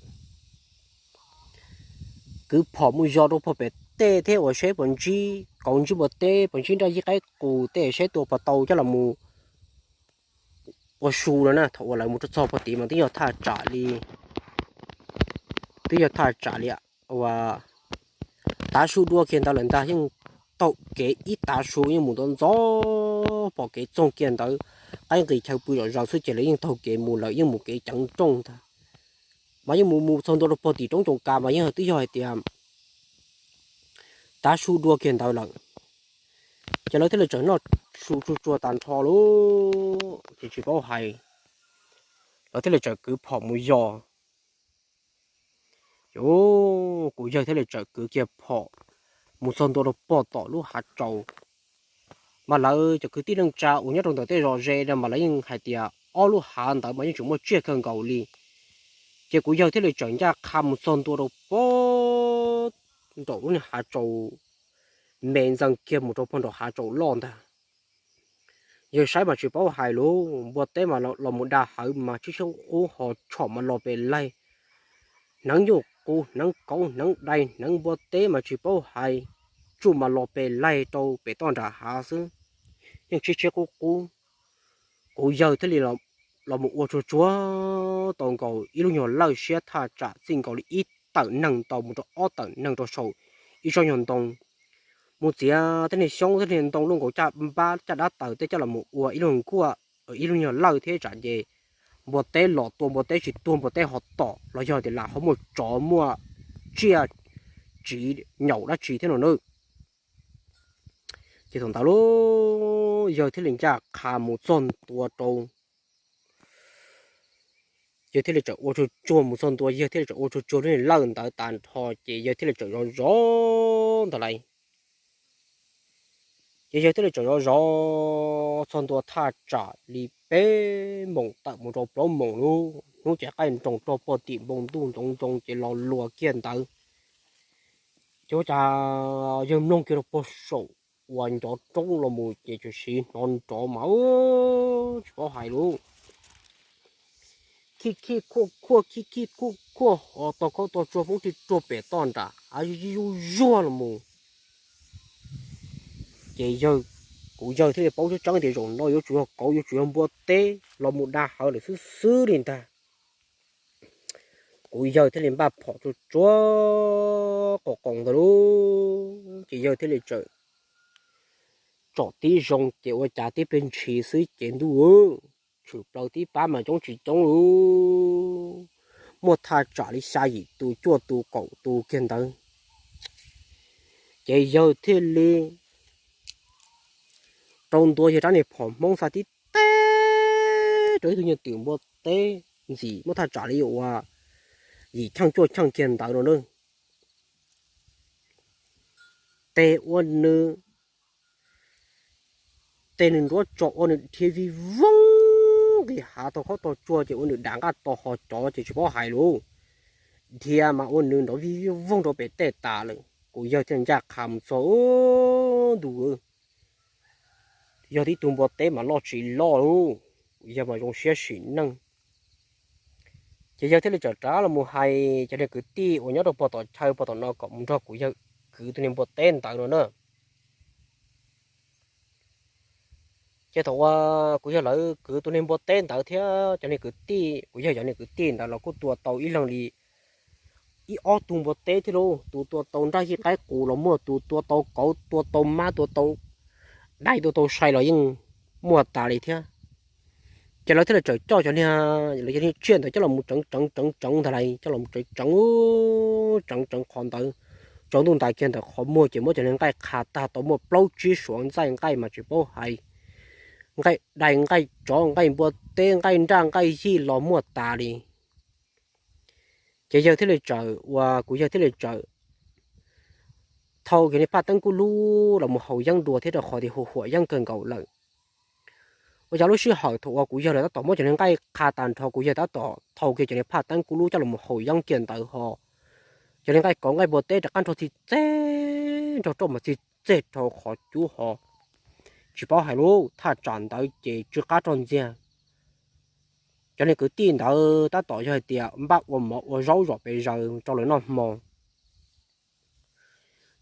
kwv phom mus yos rau pog pem tej thiab uas saib puas ntsib kauv ntsib npua teb puas ntsib nraj yij qaib qus tej saib tua puas tau coj los mus ua su no na. Thaum uas lawv mus rau txog pog tid mas twb yog thaj tsam li, twb yog thaj tsam li uas tav su dua kiag ntawd lawm ntag, yeej taug kev ib tav su yeej mus ntxov ntxov pom kev txoog kiag ntawd, qaib nqis chaw pw zom zaws xwb ces lawv yeej taug kev mus, lawv yeej mus kev ceev nrooj ntag. Mas yeej mus mus txog ntua rau pog tim roob Coos Kas mas yeej twb yog hais tias tav su dua kiag ntawd lawm. Ces lawv thiaj li tseem noj su tsuag tsuag tag nrho lauj, ces tsis paub hais, lawv thiaj li tseem kwv phom mus yos. Ces kuv yawg thiaj li tseem kwv kiag phom mus txog ntua rau pog tom lub hav tsaus. Mas lawv cov kwv tij neej tsa uas nyob rau ntawm tej zos ze no mas lawv yeej hais tias ob lub hav ntawd mas yeej tseem muaj tsiaj kawg nkaus li. Ces kuv yawg thiaj li tseem ncaj qha mus txog ntua rau pog nraum lub niag hav tsaus me ntxees kiag mus rau pog nraum hav tsaus loj ntag. Yawg saib mas tsis paub hais lauj, npua teb mas los mus da hawv mas tsib siab qub qub, ho tshom mas los pes laig, hneev nyuj qus hneev kauv hneev dais hneev npua teb mas tsis paub hais, tsuj mas los pes laig rau pem toj nram hav xwb, yeej tsib siab qub qub. Kuv yawg thiaj li los mus ua tsuag tsuag tau nkaus ib lub nyuag lawj siab thaj tsam txij nkaus li ib tawm neeg tau mus rau ob tawm neeg rau saum ib tsob nyuag ntoo. Mus txiav tej niag xyoob tej niag ntoo luaj nkaus caj npab caj dab taws tej coj los mus ua ib lub nkuaj, ib lub nyuag lawj thiab tsam ces npua teb los tua npua teb tsis tuag, npua teb ho tom los yog tias lam ho muaj tsov muaj tsiaj tsiv nyaum dab tsi thiab no na. Ces thaum ntawd lub yawg thiaj li ncaj qha mus txog ntua rau, yawg thiaj li txawm ua tsuag tsuag mus txog ntua, yawg thiaj li txawm ua tsuag tsuag lub niag lawj ntawd tas nrho ces yawg thiaj li txawm zov zov ntawd lawm. Ces yawg thiaj li txawm zov zov txog ntua thaj tsam li peb moos tawm mus rau plaub moos lub hnub ces qaij nroos rog pog tim npoo ntuj ntxoov ntxoo ces los luas kiag ntawd. Ces ua cas yawg mloog kiag rau pog saum uas ncov roob los mus ces tsuas siv hnov nrov mas tsis paub hais lus, khij khij khuaj khuaj khij khij khuaj khuaj ho tog khaub tog tsuag poob rhij ruag pem toj nram hav zuj zuag los mus. Ces yawg, kuv yawg thiaj li paub tseeb tseeb tias zaum no yuav tsum yog kauv, yuav tsum yog npua teb los mus da hawv lawm xwb xwb li ntag. Kuv yawg thiaj li npaj phom tsuag tsuag qos qoos ntawd lauj, ces yawg thiaj li txawm tsom tib zoo ces ua cas tib pliag ntshis xwb ces ntuj, tshwm plaws tib pab mas coob tsis coob lauj, muaj thaj tsam li xya yim tus cuaj tus kaum tus kiag ntawd. Ces yawg thiaj li rau ntua yawg rab niag phom Hmoob xa tib teb rau ib tug nyuag twm npua teb ntxim muaj thaj tsam li uas yim cheej cuaj cheej kiag ntawd no na. Tes ua nws, tes nws nruab tso ua nws dhia vij voog nqis hav tog khaub tog tsuag ces ua nws dav nqaj to ho cov ces tsis paub hais lauj. Dhia mas ua nws nrov vij vij voog rau pem tej tas lawm. Kuv yawg thiaj ncaj qha mus txog, ntuj, yog tib tug npua teb mas loj tsis loj lauj, kuv yawg mas zoo siab sim neej. Ces yawg thiaj li txawm rov los mus hais cov niag kwv tij uas nyob rau pog tom chaw pog tom no kom mus nrog kuv yawg kwv tus niag npua teb ntawd no na. Ces thaum uas kuv yawg lawv kwv tus niag npua teb ntawd thiab cov niag kwv tij, kuv yawg cov niag kwv tij ntawd los kuj tua tau ib leeg li ib ob tug npua teb thiab lauj, tus tua tau nraj yij qaib qus los muaj, tus tua tau kauv, tua tau mab, tua tau dais, tua tau sai los yeej muaj tas li thiab. Ces lawv thiaj li txawm coj cov niag, lawv cov niag tsiaj ntawd coj los mus tseev tseev tseev tseev ntag lauj, coj los mus tseev tseev, tseev tseev qhov ntawd, tsaus ntuj ntais kiag ntawm qhov muag ces muab cov niag nqaij qha tag tau muaj plaub tsib suav ntxaij nqaij mas tsis paub hais, nqaij dais nqaij tsov nqaij npua teb nqaij nraj nqaij yij los muaj tas li. Ces yawg thiaj li txawm, uas kuv yawg thiaj li txawm thau kiag niag phaj teeb kub lub los mus haus yeeb dua thiab rau qhov tias hu huam yeeb kawg nkaus lawm. Ua cas lub sij hawm thaum uas kuv yawg lawv tab tom muab cov niag nqaij qha tag nrho kuv yawg tab tom thau kiag cov niag phaj teeb kub lub coj los mus haus yeeb kiag ntawd ho cov niag nqaij kauv nqaij npua teb rov qab nrog txi txeg, nrog roj mas txi txeg rau qhov cub ho tsis paub hais lub thaj tsam ntawd ces tsw qab roj ntxiag. Cov niag kwv tij ntawd tab tom yog hais tias npaj ua mov ua zaub zom pes zaws rau lawv noj hmo.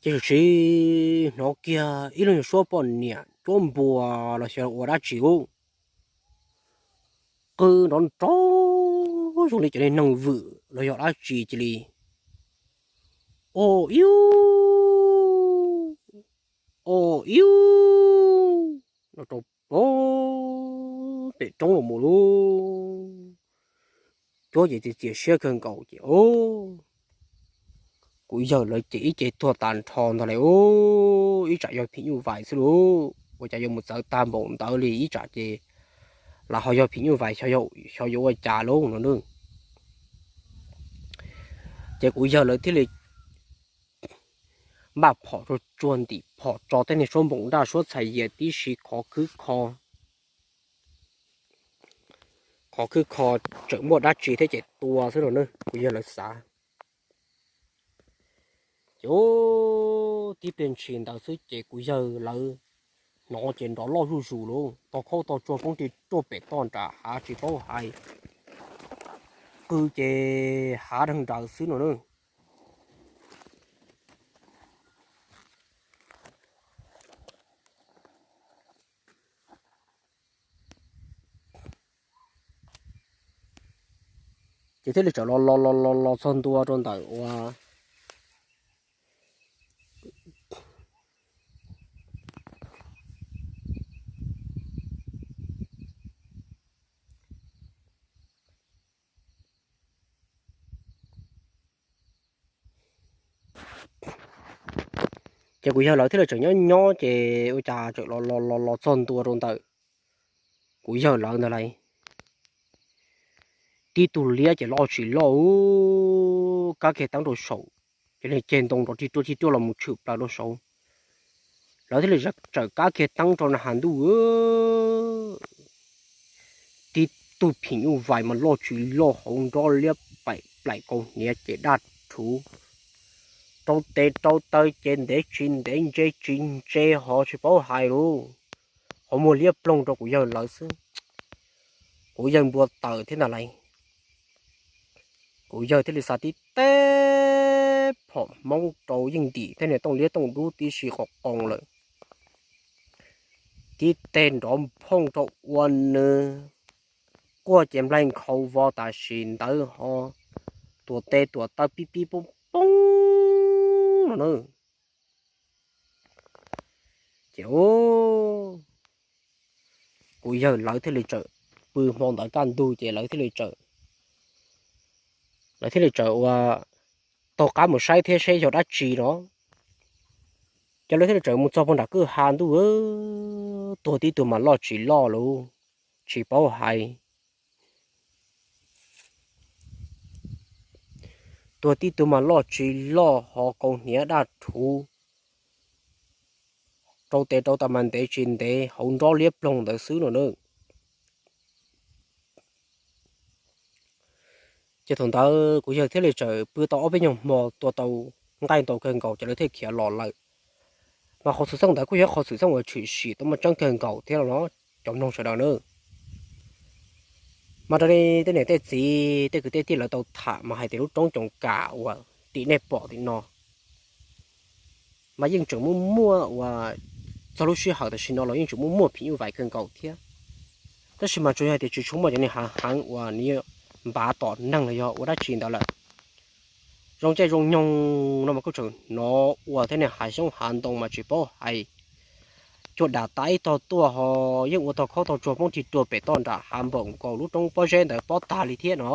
Ces tsuas siv hnov kiag ib lub nyuag suab poj niam cuab npua los xyov ua dab tsi ub, qw nrov nrov zoo li cov niag neeg vwm los yog dab tsi cia li o iu, o iu no rau pem roob los mus lauj. Cuab ces txias txias siab kawg nkaus ces o, kuv yawg lawv ces ib ce tuag tag nrho ntag lauj. Ib tsam yog phim nyuj vais xwb lauj, ua cas yuav mus txawv tag npaum ntawd li, ib tsam ces los ho yog phim nyuj vais, xyov yuav ua cas lauj no. Ces kuv yawg lawv thiaj li npaj phom tsuag tsuag ntim phom tso tej niag suab npoos daj suab txhais yias tib si khov khwb kho, khov khwb kho, tseem muaj dab tsi thiab ces tua xwb no na, kuv yawg lawv xav. Ces tib pliag ntshis ntawd xwb ces kuv yawg lawv hnov ces nrov loj zuj zus lauj, tog khaub tog tsuag poob rhij ruaj pem toj nram hav tsis paub hais, qw ces hav dheev nraws xwb no na. Ces thiaj li txawm los los los los los txog ntua rau ntawm uas Ces kuv yawg lawv thiaj li tseem nyob nyob ces ua cas tseem los los los los txog ntua rau ntawm kuv yawg lawv ntawd lauj. Tib tug liab ces loj tsis loj, kab kiag teeb rau saum, ces li ceg ntoo nrov rig ruaj rig ruaj los mus tshwm plaws rau saud. Lawv thiaj li tseem kab kiag teeb rau na has ntuj, tib tug phim nyuj vais mas loj tsis loj, hauv nrob liab paim plaim, kaus hniav ces daj rhuv, rau tes rau taw ces ntev tsis ntev, ntse tsis ntse, ho tsis paub hais lauj. Qhov muag liab ploog rau kuv yawg lawv xwb, kuv yawg npua taws thiab ntag lauj. Kuv yawg thiaj li xa tib teg phom hmoob rau yeej ntim tej niag tooj liab tooj dub tib si qos qoos lawm, tib teg nrov nphooj rau ua nws quaj ces nplaig nkhaus vos tam sim ntawd ho tuam tes tuam taw pib pib poob poob no na. Ces kuv yawg lawv thiaj li tseem, pw hmo ntawd kaj ntug ces lawv thiaj li tseem, lawv thiaj li tseem ua taug qab mus saib thiab seb yog dab tsi no. Ces lawv thiaj li tseem mus txog puag nram kwj ha ntuj, tuag tib tug mas loj tsis loj lauj, tsis paub hais. Tuag tib tug mas loj tsis loj, ho kaus hniav daj rhuv, rau tes rau taw mas ntev tsis ntev, hauv nrob liab ploog ntawd xwb no na. Ces thaum ntawd kuv yawg thiaj li tseem pw tau ob peb nyuag hmo, tua tau nqaij ntau kawg nkaus ces lawv thiaj khiav los lawm. Mas qhov xwm txheej ntawd kuj yog qhov xwm txheej uas tshwm sim tau muaj tseeb kawg nkaus thiab los no cov mloog sawv daws na. Mas raws li tej niam tej txiv tej kwv tej tij lawv tau tham mas hais tias lub roob Coos Kas uas tim nej pom tim no mas yeej tseem muaj muaj uas txog lub sij hawm tam sim no los yeej tseem muaj muaj phim nyuj vais kawg nkaus thiab. Tab sis mas tsuas yog hais tias tsis tshua muaj cov niag hav heev uas nws npav tom neeg los yog ua dab tsi ntawd lawm. Zoo caij zoo nyoog no mas kuj tseem hnov ua tej niag hav xyoob hav ntoo mas tsis paub hais, cua dam tas ib tog tuaj ho yeej ua tog khaub tog tsuag poob rig ruaj pem toj nram hav npaum nkaus lub roob pob zeb ntawd pob tag li thiab no,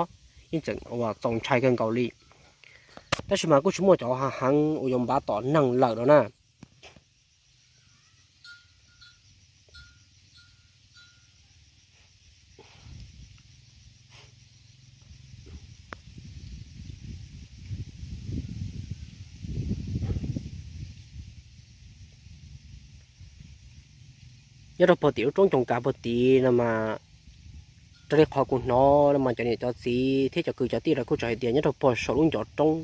yeej tseem ua txaus ntshai kawg nkaus li. Tab sis mas kuj tsis muaj cov hav heev uas yuav npav tom neeg lawm no na. Nyob rau puag tim lub roob Coos Kas puag tid no mas, raws li qhov kuv hnov no mas cov niam cov txiv thiab cov kwv cov tij lawv kuj tseem hais tias nyob rau puag saum lub ncov roob,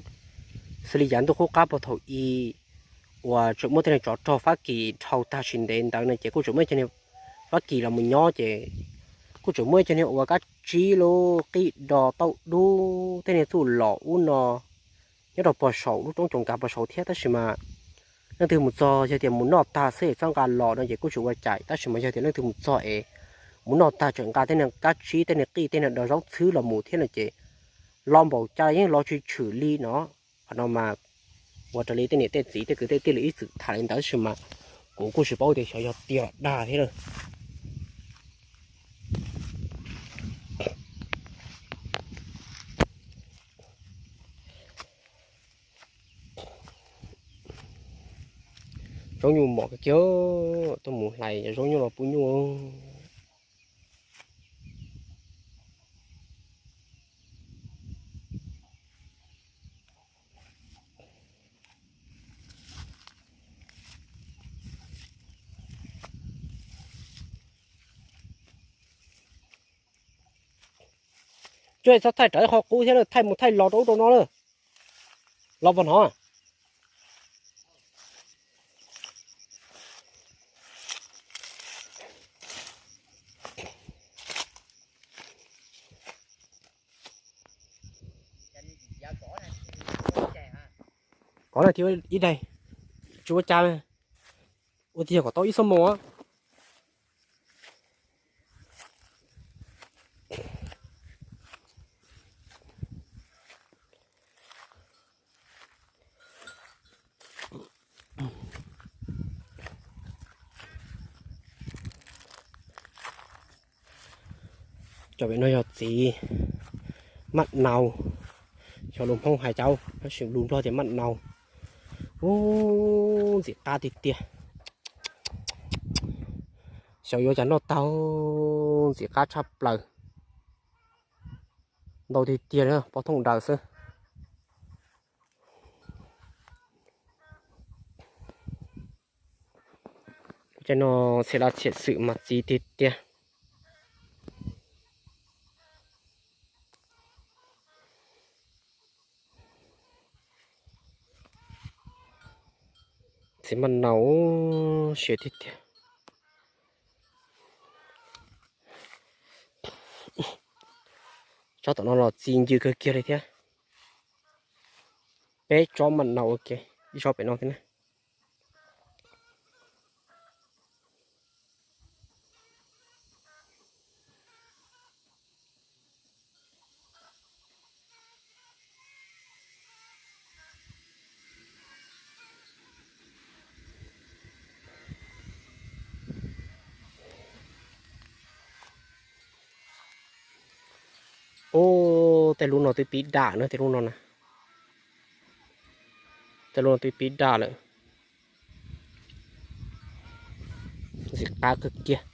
xws li yav ntuj qub qab puag thaum i uas tseem muaj tej niag tsov rog Fab Kis dhau tag tsis ntev ntawd no ces kuj tseem muaj cov niag Fab Kis los mus nyob ces kuj tseem muaj cov niag uas kab tsib lub qij do tauj dub tej niag txuj lom ub no nyob rau puag saum lub roob Coos Kas puag saud thiab. Tab sis mas leej twg mus txog yog tias mus noj tag xwb es txhob nqa los no ces kuj tsis ua cas, tab sis mas yog tias leej twg mus txog es mus noj tag tseem nqa tej niag kab tsib tej niag qij tej niag do zaub txhwb los mus thiab no ces lo npaum cas yeej lo tsis tshwm li no. Qhov no mas ua raws li tej niam tej txiv tej kwv tej tij lawv ib txwm tham li ntawd tab sis mas kuv kuj tsis paub tias xyov yog tiag los dag thiab na. Zaub nyuj mos kiag, tuaj mus hlais zaub nyuj los pub nyuj. Cuab txhob thaij rawv qhov qub thiab, thaij mus thaij los rau ub rau no na. Los puag no. Kov na thiab ib daig, tsis ua cas, ua tiag kom tau ib xuab moos. Cov pem no yog txiv maj nau, xyov lus Hmoob hais cas, tab sis lus Nplog tias maj nau. Ub, ntxim qab tiag tiag. Xyov yuav cas noj tag, ntxim qab tshaj plaws. Ntau tiag tiag li, pov thooj daws xwb. Cov no txhia laj txhia xwm mas txiv tiag tiag. Txiv maj naus siab tiag tiag. Tsob tom no los txi ncw kawg kiag li thiab. Peb tsob maj naus ua ke, ib tsob pem no thiab na. Ub, tej lub no twb pib dam na, tej lub no na. Tej lub no twb pib dam lawm. Ntxim qab kawg kiag.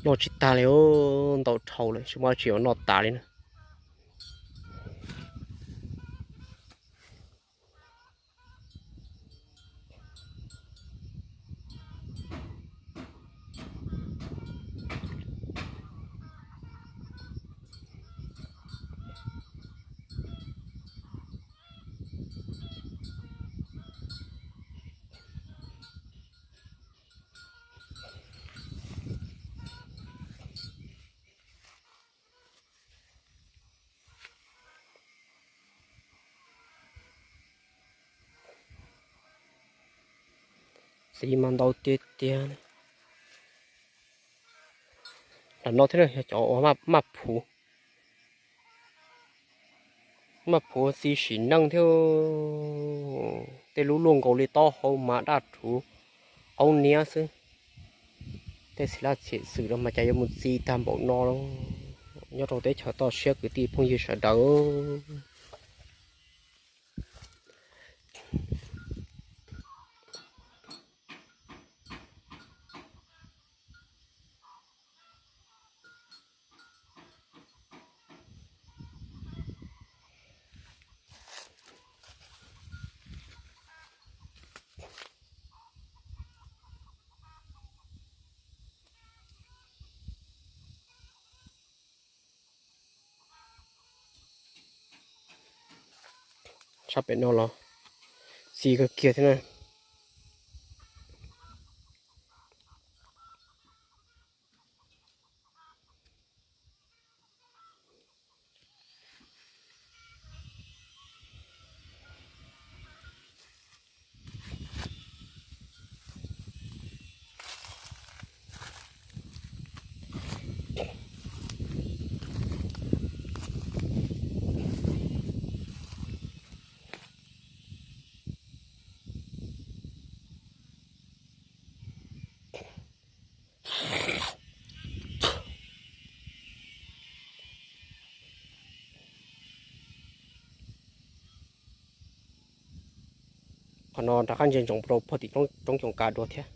Noj tsis tag li, ntau dhau lawm, tsis muaj dab tsi yuav noj tas li na. Txiv mas ntau tiag tiag. Lam no thiab yog cov uas maj phuv, maj phuv txiv sim neej thiab. Tej lub luaj nkaus li taub hau mas daj rhuv aub niab xwb. Tej txhia laj txhia xwm no mas cas yuav mus txi tag npaum no nyob rau teb chaws toj siab kwv tij phooj ywg sawv daws. Sab pem no los txi kawg kiag thiab na. Qhov no rov qab ntsia ntsoov rau puag tim roob Coom Kav dua thiab.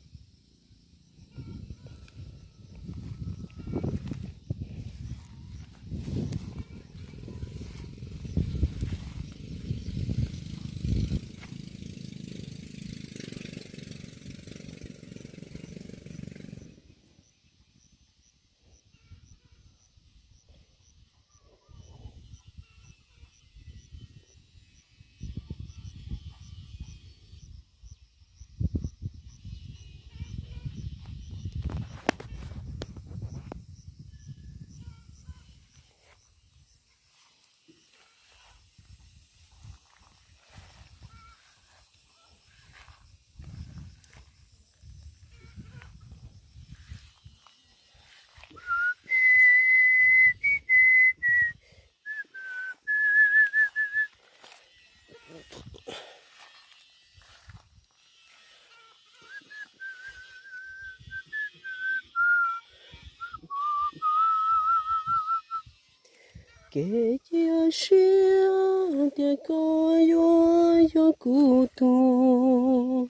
Kev cia siab tias koj yuav yog kuv tug,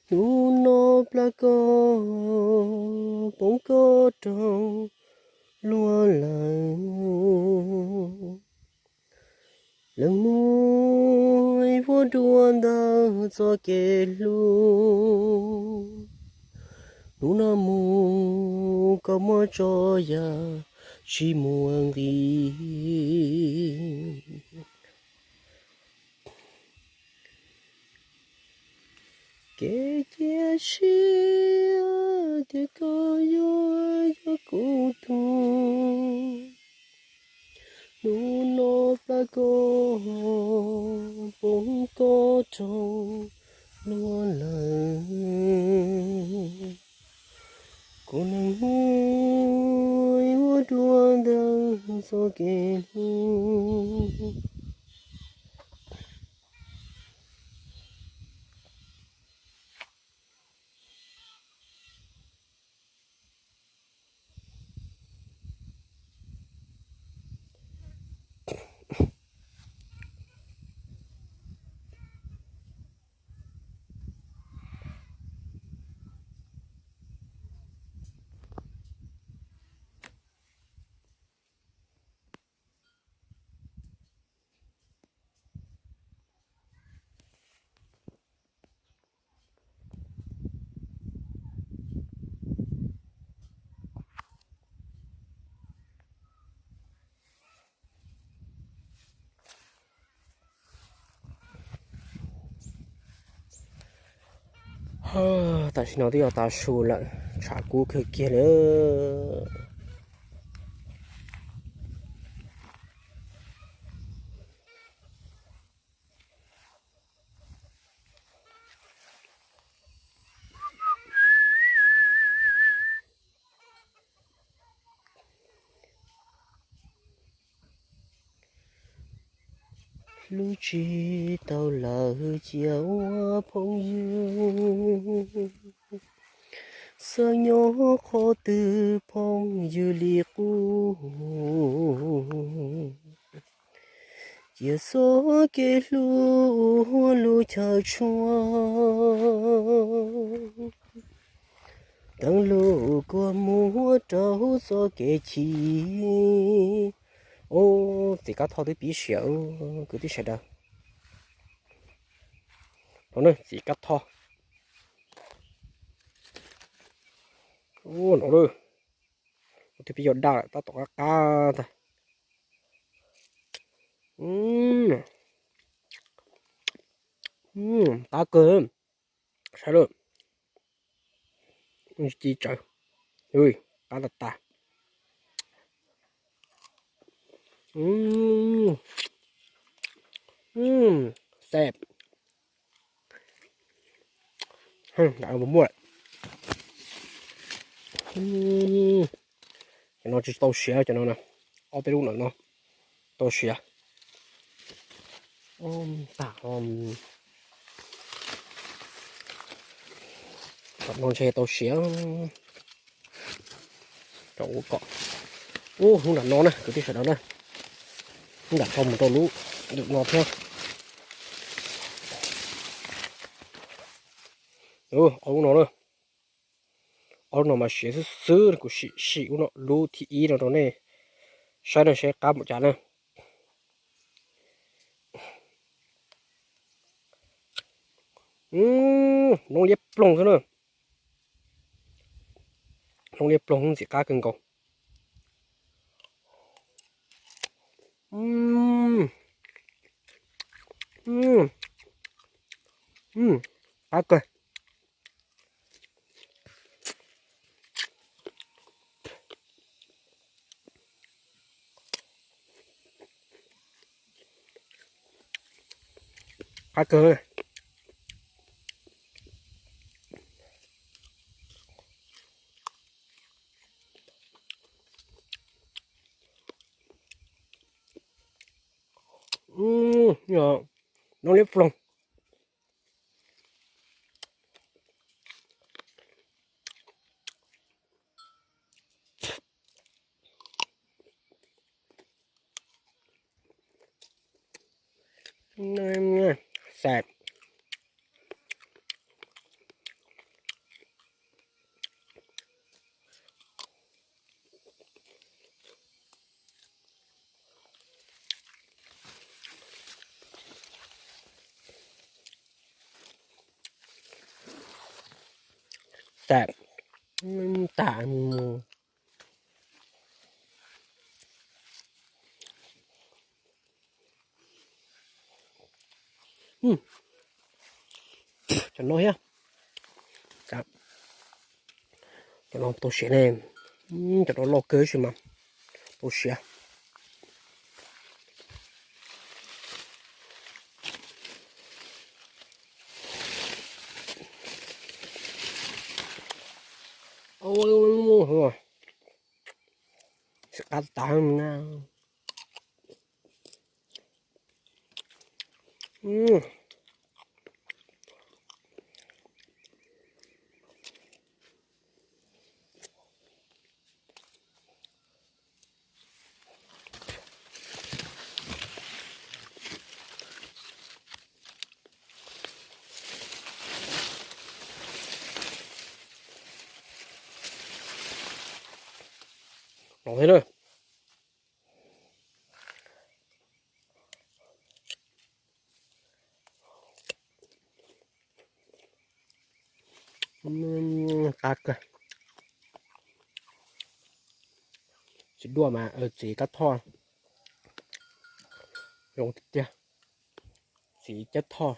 hnub no plab koj poob koj rau luag lawm. Leej muaj ib vuag dua ntawm txoj kev hlub, hnub no mus koj muab tso yam tsis muaj nqis. Kev cia siab tias koj yuav yog kuv tug, hnub no plab koj poob koj rau luag lawm. Kuv neeg muaj ib vuag dua ntawm txoj kev hlub. Tam sim no twb yog tav su lawm, tshav kub kawg kiag lawm. Hlub tsis tau lawm cia ua phooj ywg, xav nyob qhov twg phooj ywg li qub. Cia txoj kev hlub ua lub chaw tshuab, teev lub kua muag rau txoj kev chim. Ub, txiv kab thoj twb pib siav, kwv tij sawv daws. No ne, txiv kab thoj. Ub, no lawm. Twb pib yuav daj lawm, tab tom qab qab ntag. Qab kawg, saib lawm. Ci tsawv, qab tas tas. Xeeb, nram no muaj lawm. Cov no tsis tau siav, cov no na, ob peb lub ntawm no tau siav. Tam no ntshe tau siav. Rau ua kom, ub, hnub nram no na kwv tij sawv daws na, hnub nram no mus rau lub ntawm no thiab. Ob lub no na, ob lub no mas siav xwb xwb, kuv sim sim ub no lub thib ib no rau nej saib no seb qab npaum cas na. Noob liab ploog xwb na. Noob liab ploog ntxim qab kawg nkaus. Qab kawg. Qab kawg. Noob liab ploog. Xav. Xav. Tag. Cov no thiab. Cov no tau siav ne. Cov no loj kawg si mas tau siav. Xav qab tas na. No thiab na. Qab kawg. Txiv duaj mas txiv kab thoj. Zoo tiag tiag. Txiv cab thoj.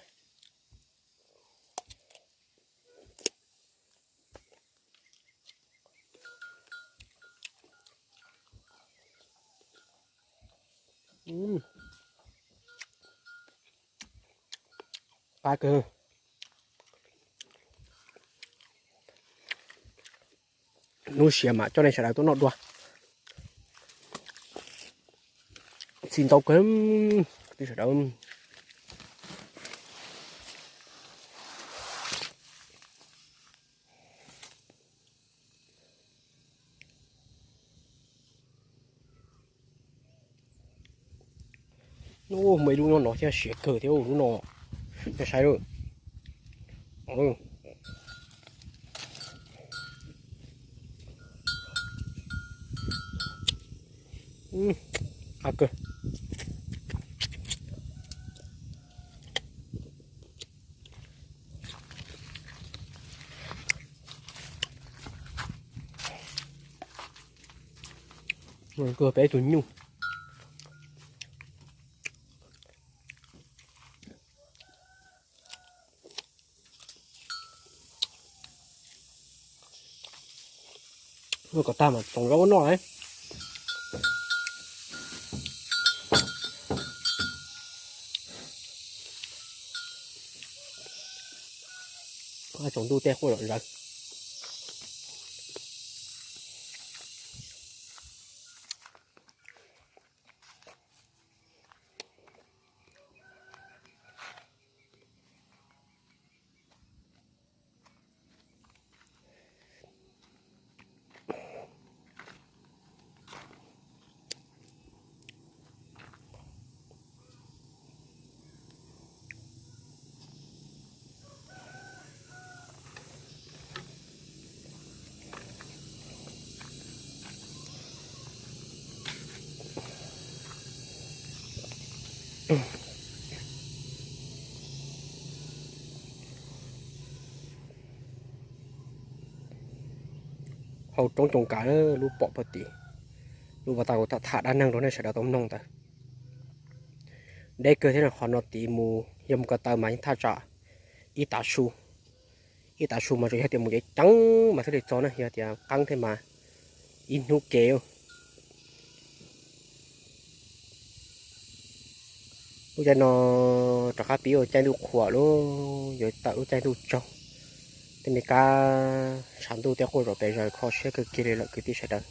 Qab kawg. Hnub siav mam coj nej sawv daws tuaj noj dua. Txi ntau kawg, kwv tij sawv daws. Ub, muaj ib lub nyob no thiab siav kawg thiab lub no. Nej saib lawm. Qab kawg. Kuj peb tus nyuj. Kom tag mas txoov zaub noj. Tsaus ntuj tej quaj zom zaws. Hauv roob Coos Kav lub pom pag tim, lub pas tas kuv tham dab neeg rau nej sawv daws tau mloog ntawd. Deb kawg thiab, qhov no tid mus yog mus ko taw mas yeej thaj tsam ib tav su. Ib tav su mas tsuas yog tias mus ceev ceev mas thiaj li txog na, yog tias qeeb thiab mas ib hnub kev. Lub caij no rov qab pib ua caij ntuj qhuav lawm, yuav tawm lub caij ntuj tsaug. Tej me kab tshav ntuj tej quaj zom pes zaws kho siab kawg kiag li lawm kwv tij sawv daws.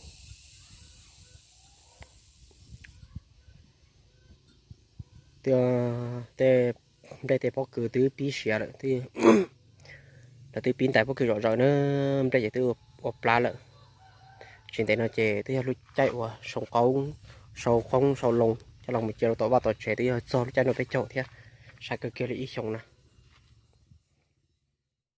Tej nplej tej pob kws twb pib siav lawm, lawv twb pib ntais pob kws zom zaws na, nplej ces twb ua plab lawm. Tsis ntev no ces twb yog lub caij uas sau qoob, sau qoob sau loo coj los mus cia rau tom vaj tom tsev, twb yog txog lub caij no peb caug thiab. sai kawg kiag li ib xyoos na.